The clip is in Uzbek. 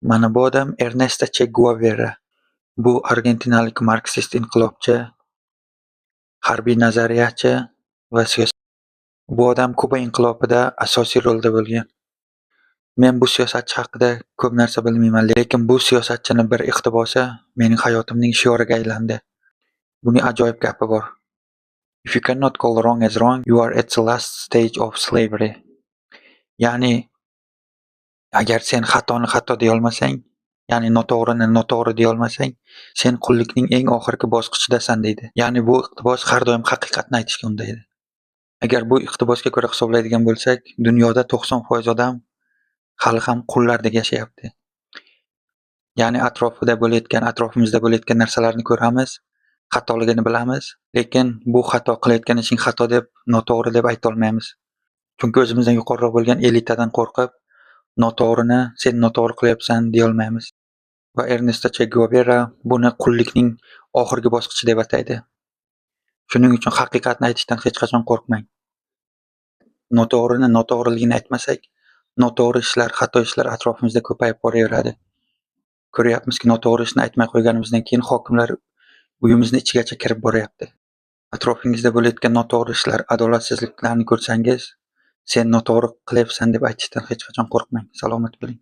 Mana bu odam Ernesto Che Guevara. Bu argentinalik marksist inqilobchi, harbiy nazariyachi va siyosatchi. Bu odam Kuba inqilobida asosiy rolda bo'lgan. Men bu siyosatchi haqida ko'p narsa bilmayman, lekin bu siyosatchini bir iqtibosi mening hayotimning shioriga aylandi. Buning ajoyib gapi bor: "If you cannot call wrong as wrong, you are at the last stage of slavery." Ya'ni agar sen xatoni xato deyolmasang, ya'ni noto'g'rini noto'g'ri deyolmasang, sen qullikning eng oxirgi bosqichidasan, deydi. Ya'ni bu iqtibos har doim haqiqatni aytishga undaydi. Agar bu iqtibosga ko'ra hisoblaydigan bo'lsak, dunyoda 90% odam hali ham qullardek yashayapti. Ya'ni atrofida bo'layotgan, atrofimizda bo'layotgan narsalarni ko'ramiz, xatoligini bilamiz, lekin bu xato, qilayotgan ishing xato deb, noto'g'ri deb aytolmaymiz. Chunki o'zimizdan yuqoriroq bo'lgan elitadan qo'rqib, noto'g'rini sen noto'g'ri qilyapsan deyolmaymiz. Va Ernesto Che Guevara buni qullikning oxirgi bosqichi deb ataydi. Shuning uchun haqiqatni aytishdan hech qachon qo'rqmang. Noto'g'rini noto'g'riligini aytmasak, noto'g'ri ishlar, xato ishlar atrofimizda ko'payib boraveradi. Ko'ryapmizki, noto'g'ri ishni aytmay qo'yganimizdan keyin hokimlar uyimizni ichigacha kirib boryapti. Atrofingizda bo'layotgan noto'g'ri ishlar, adolatsizliklarni ko'rsangiz, sen noto'g'ri qilyapsan deb aytishdan hech qachon qo'rqmang. Salomat bo'ling.